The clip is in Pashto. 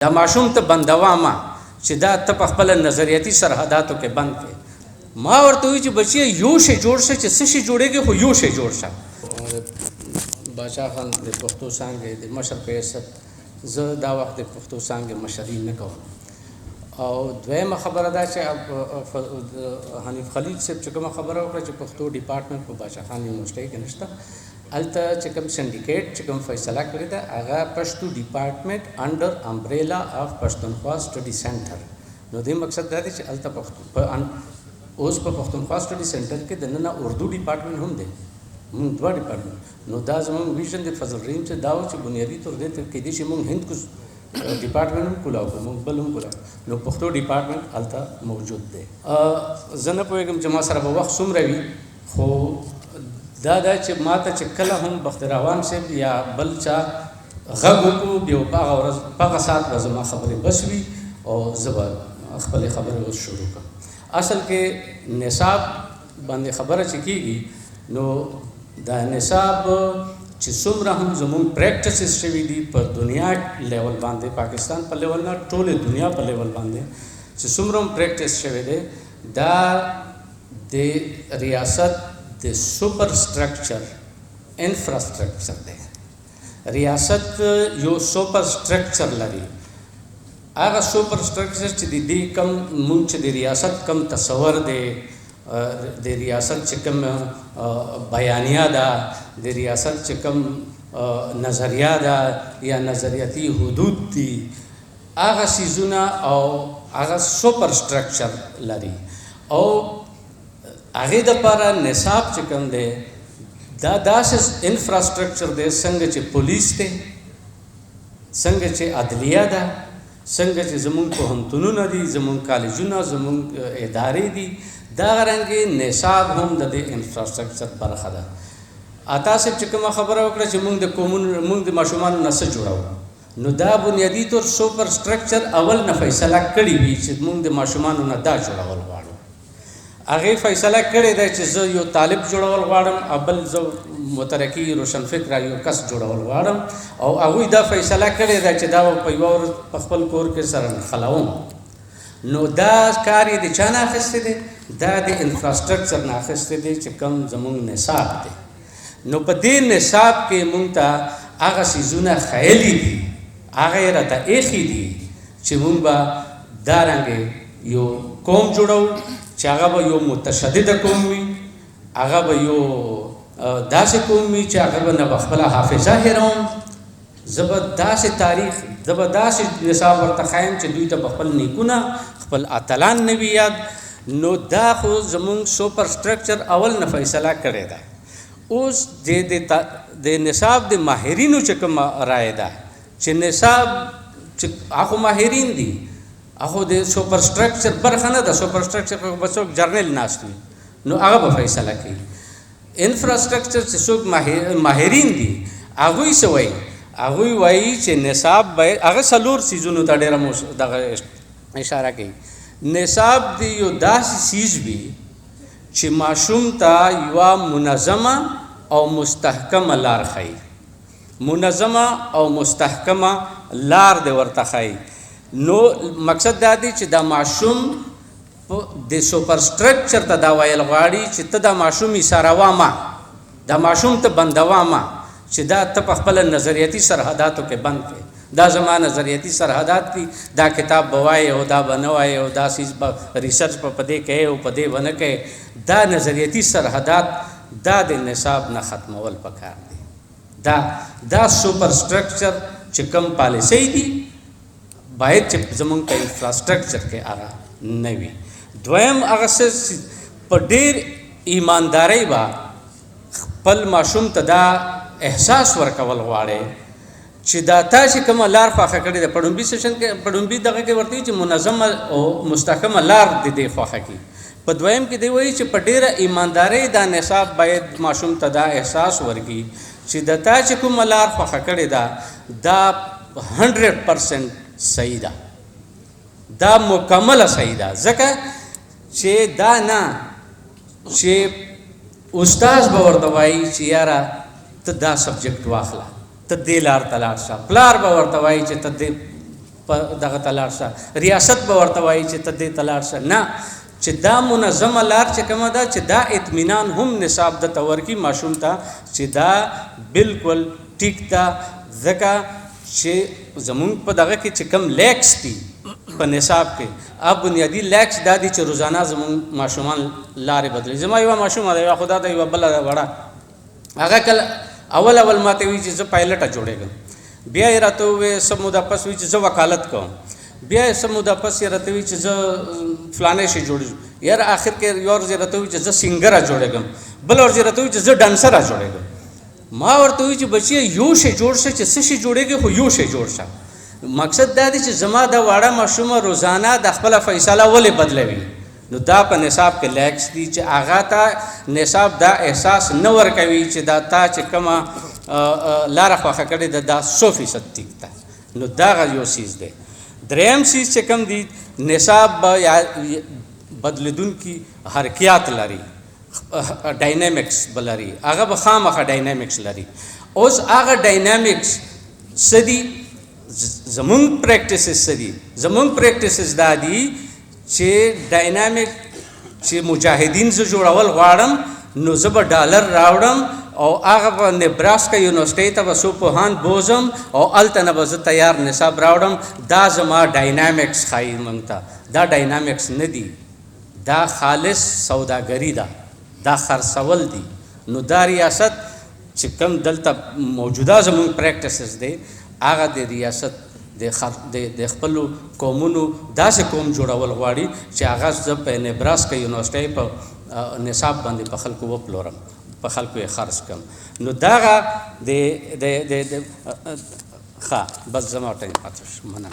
دا ماشوم ته بندوا ما چې دا ته په خپل نظریاتي سرحداتو کې بند کې. ما ورته وی چې بچیه یو شی جوړ شه، چې څه شی جوړېږي خو یو شی جوړ شه. باچا خان د پښتو څانګې د مشر په حیثیت زه دا وخت د پښتو څانګې مشري نه کوم. او دویمه خبره دا چې حنیف خلیل صاحب چې کومه خبره وکړه چې پښتو ډپارټمنټ په باچا خان یونیورسټۍ کې نشته، هلته چې کوم سنډیکیټ چې کوم فیصله کړې ده هغه پښتو ډپارټمنټ انډر امبریلا اف پښتونخوا سټډي سنټر. نو دې مقصد دا دی چې هلته پښتو اوس په پښتونخوا سټډي سنټر کې دننه اردو ډپارټمنټ هم دی، موږ دوه ډپارټمنټ. نو دا زموږ ویژن دی فضل رحیم چې دا و چې بنیادي طور دې ته کېدای شي موږ هند کو ډپارټمنټ هم کولاو کړو، موږ بل هم کولاو. نو پښتو ډپارټمنټ هلته موجود دی. زه نه پوهېږم چې ما سره به وخت څومره وي، خو دا ده چې ما ته چې کله هم بخت روان صاحب یا بل چا غږ وکړو، بیا په هغه ورځ په هغه ساعت به زما خبرې بس وي او زه به خپلې خبرې اوس شروع کړم. اصل کې نصاب باندې خبره چې کېږي، نو دا نصاب چې څومره هم زموږ پریکټسز شوي دي په دنیا لیول باندې، پاکستان په لیول نه، ټولې دنیا په لیول باندې چې څومره هم پریکټس شوی دی، دا د ریاست د سپر سټرکچر انفراسټرکچر دی. ریاست یو سپر سټرکچر لري، هغه سپر سټرکچر چې د دې کم مونږ چې د ریاست کم تصور دی، د ریاست چې کوم بیانیه ده، د ریاست چې کوم نظریه ده یا نظریاتي حدود دي، هغه څیزونه او هغه سپر سټرکچر لري. او هغې دپاره نصاب چې کوم دی دا داسې انفراسټرکچر دی څنګه چې پولیس دی، څنګه چې عدلیه ده، څنګه چې زمونږ پوهنتونونه دي، زمونږ کالجونه، زمونږ ادارې دي، دغه رنګې نصاب هم د دې انفراسټرکچر برخه ده. عطا صاحب چې کومه خبره وکړه چې مونږ د قومونو، مونږ د ماشومانو نه څه جوړوو، نو دا بنیادي طور سپر سټرکچر اول نه فیصله کړې وي چې مونږ د ماشومانو نه دا جوړول غواړو. هغې فیصله کړې ده چې زه یو طالب جوړول غواړم او بل زه مترقي روشنفکره یو کس جوړول غواړم، او هغوی دا فیصله کړې ده چې دا به په یوه ورځ په خپل کور کې سره نښلوم. نو دا کار یې د چا نه اخیستی دی؟ دا د انفراسټرکچر نه اخیستی دی چې کوم زموږ نصاب دی. نو په دې نصاب کې مونږ ته هغه څیزونه ښیلي دي، هغه یې راته ایښي دي چې مونږ به دا رنګې یو قوم جوړوو چې هغه به یو متشدده قوم وي، هغه به یو داسې قوم وي چې هغه به نه به خپله حافظه هېروم، زه به داسې تاریخ، زه به داسې نصاب ورته ښایم چې دوی ته به خپل نیکونه، خپل اتلان نه وي یاد. نو دا خو زموږ سپر سټرکچر اول نه فیصله کړې ده. اوس د نصاب د ماهرینو چې کومه رایه ده چې نصاب چې هغه ماهرین دي، هغه د سپر سټرکچر برخه نه ده. سپر سټرکچر خو به څوک جرنیل ناست وي، نو هغه به فیصله کوي. انفراسټرکچر چې څوک ماهرین دي هغوی څه وایي؟ هغوی وایي چې نصاب باید هغه څلور څیزونو ته ډېره دغه اشاره کوي. نصاب دی یو داسې څیز وي چې ماشوم ته یوه منظمه او مستحکمه لار ښیي، منظمه او مستحکمه لار دی ورته ښیي. نو مقصد دا دی چې دا ماشوم د سپر سټرکچر ته دا ویل غواړي چې ته دا ماشوم ایساروا ما، دا ماشوم ته بندوا ما چې دا ته په خپل نظریاتي سرحداتو کې بند کړې. دا زما نظریاتي سرحدات دي، دا کتاب به وایې او دا به نه وایې او دا څیز به ریسرچ به په دې کوې او په دې به نه کوې. دا نظریاتي سرحدات دا د نصاب نه ختمول پکار دي. دا سپر سټرکچر چې کوم پالیسۍ دي باید چې زمونږ په انفراسټرکچر کې هغه نه وي. دویم هغه څه په ډېر ایماندارۍ به خپل ماشوم ته دا احساس ورکول غواړي چې دا تا چې کومه لار خوښه کړې ده، په ړومبي سیشن کې، په ړومبي دغه کې ورته وایي چې منظمه او مستحکمه لار دې دی خوښه کړي. په دویم کې دی وایي چې په ډېره ایماندارۍ دا نصاب باید ماشوم ته دا احساس ورکړي چې د تا چې کومه لار خوښه کړې ده دا 100% صحیح ده، دا مکمله صحیح ده. ځکه چې دا نه چې استاد به ورته وایي چې یاره ته دا سبجیکټ واخله، ته دې لار ته لاړ شه، پلار به ورته وایي چې ته دې په دغه ته لاړ شه، ریاست به ورته وایي چې ته دې ته لاړ شه. نه، چې دا منظمه لار چې کومه ده، چې دا اطمینان هم نصاب د ته ورکي ماشوم ته چې دا بالکل ټیک ده. ځکه چې زمونږ په دغه کې چې کوم lacks دي په نصاب کې، اب بنیادي lacks دا دي چې روزانه زمونږ ماشومان لارې بدلوي. زما یوه ماشومه ده، یوه خدا ده، یوه بله ده وړه، هغه کله اول اول ماته وایي چې زه پایلټه جوړېږم، بیا یې راته وویل څه موده پس وایي چې زه وکالت کوم، بیا یې څه موده پس یې راته وایي چې زه فلانی شي جوړېږم، یاره آخر کې یو ورځ یې راته وویل چې زه سینګره جوړېږم، بله ورځ یې راته وویل چې زه ډانسره جوړېږم. ما ورته وویل چې بچیه یو شی جوړ شه چې څه شي جوړېږي، خو یو شی جوړ شه. مقصد دا دی چې زما دا واړه ماشومه روزانه د خپله فیصله ولې بدلوي؟ نو دا په نصاب کې lacks دي چې هغه ته نصاب دا احساس نه ورکوي چې دا تا چې کومه لاره خوښه کړې ده دا 100% ټیک ده. نو دغه یو څیز دی. دریم څیز چې کوم دی، نصاب به یا بدلېدونکي حرکیات لري، dynamics به لري، هغه به خامخا dynamics لري. اوس هغه dynamics څه دي؟ زمونږ practices څه دي؟ زمونږ practices دا دي چې dynamic چې مجاهدین زه جوړول غواړم، نو زه به ډالر راوړم او هغه به نبراسکا یونیورسټۍ ته به څو پوهان بوځم او هلته نه به زه تیار نصاب راوړم. دا زما dynamics ښایي موږ ته. دا dynamics نه دي، دا خالص سوداګري ده، دا خرڅول دي. نو دا ریاست چې کوم دلته موجوده زمونږ practices دی، هغه د ریاست د خپلو قومونو داسې قوم جوړول غواړي چې هغه زه په نبراسکا یونیورسټۍ په نصاب باندې په خلکو وپلورم، په خلکو یې خرڅ کړم. نو دغه د د د د ښه، بس زما ټایم پاتې شو. مننه.